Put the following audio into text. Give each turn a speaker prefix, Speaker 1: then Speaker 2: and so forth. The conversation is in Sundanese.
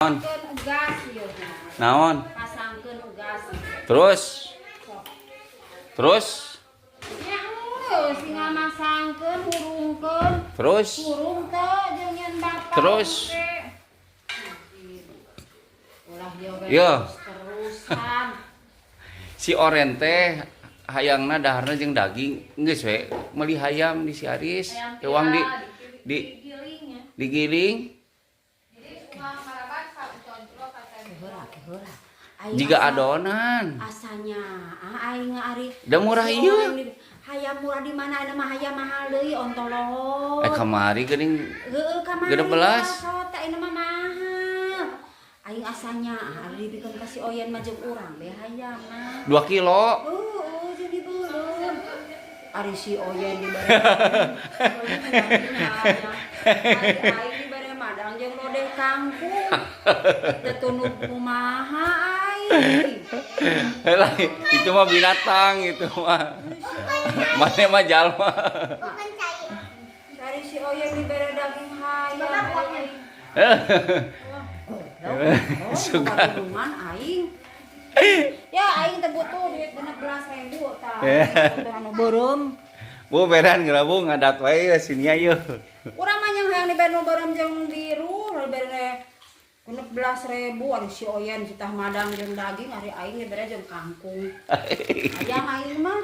Speaker 1: Pasangkeun ugas ieu.
Speaker 2: Naon?
Speaker 1: Pasangkeun ugas.
Speaker 2: Terus? Terus?
Speaker 1: Ya geus, tinggal masangkeun, hurungkeun.
Speaker 2: Terus?
Speaker 1: Hurung teu jeung nyeun bapak.
Speaker 2: Terus?
Speaker 1: Oge. Ulah ieu we
Speaker 2: Yo.
Speaker 1: Terus-terusan.
Speaker 2: Si oren teh hayangna daharna jeung daging, geus we meuli hayam di si Aris, ewang di
Speaker 3: Gilingnya.
Speaker 2: Digiling.
Speaker 3: Jadi suka maraban conclok.
Speaker 1: Ke heula, ke heula. Aing
Speaker 2: Jiga adonan.
Speaker 1: Asanya ah aing ari
Speaker 2: Da murah
Speaker 1: si
Speaker 2: ieu.
Speaker 1: Oren hayam murah di mana? Aya mah hayam mahal deui, ontolot.
Speaker 2: Eh, kamari geuning.
Speaker 1: Heeh, kamari.
Speaker 2: 16.
Speaker 1: Teh ini mah mahal. Aing asanya ah ari dibikeun ka si Oyen mah jeung urang be hayam nah.
Speaker 2: 2 kilo.
Speaker 1: Heeh, jeung dibeuleum. Ari si Oyen dibere. Ari aing dibere madang jeung lodeh kangkung. Teu tunduh kumaha aing.
Speaker 2: Lah, itu mah binatang itu mah. Mana mah jalma.
Speaker 1: Ari si Oyen dibere daging hayam. Aing. Oh,
Speaker 2: Suka.
Speaker 1: Suka aing. Ya aing teh butuh duit 16.000 tah. Anu beureum.
Speaker 2: Bu beran geura, Bu, ngadat wae sini ayo.
Speaker 1: Urang mah yang hayang dibere nu beureum jeung biru, dibere 16.000. Ari si Oyen citah madang jeung daging, ari aing dibere jeung kangkung. Hayang aing mah.